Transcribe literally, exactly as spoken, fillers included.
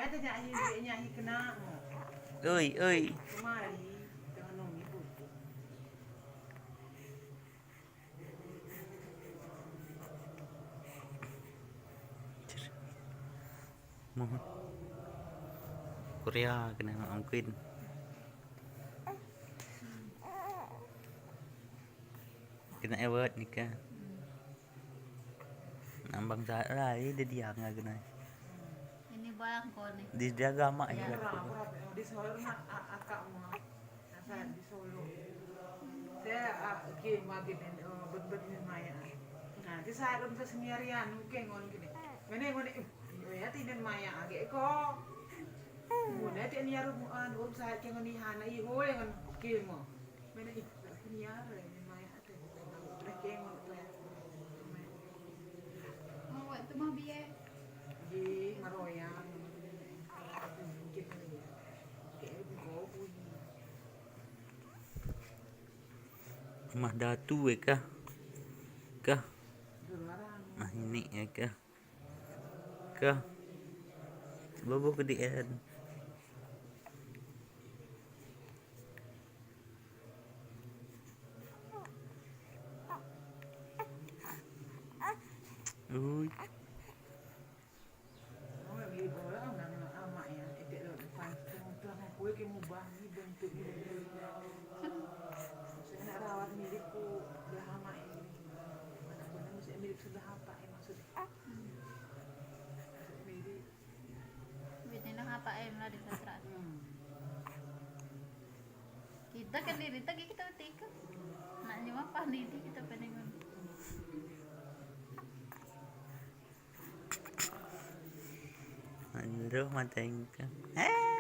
Oi, oi. Mohon. Korea keunan mungkin. Keunan Edward nikah. Nang bangsa lain dia diam lagi nai. Ini barang kau ni. Di dia agama ya. Di Solo na akak mua. Asal di Solo. Saya, ah, oke, makin, eh, bet-bet ni maya. Nah, di saat rumah sendirian, oke, ngon gini. Mana ngon, eh, ya, tidak maya, agak ko. Mana tiap ni harum, ah, urus saya ke ngon ni hana, ih, hoi, ngon, oke, mo. Mana, ih, tak punya, eh, ni maya. Awak tu mah biar. Di maroyang. Mah datu eh kah? Kah? Ah, ini eh kah? Kah? Bobo ke D N. Ui. Biasanya apa em lah di Satra. Hmm. Kita kan diri lagi kita tiga. Nak nyoba apa ni kita peningan. Aduh, mata engkau. Eh.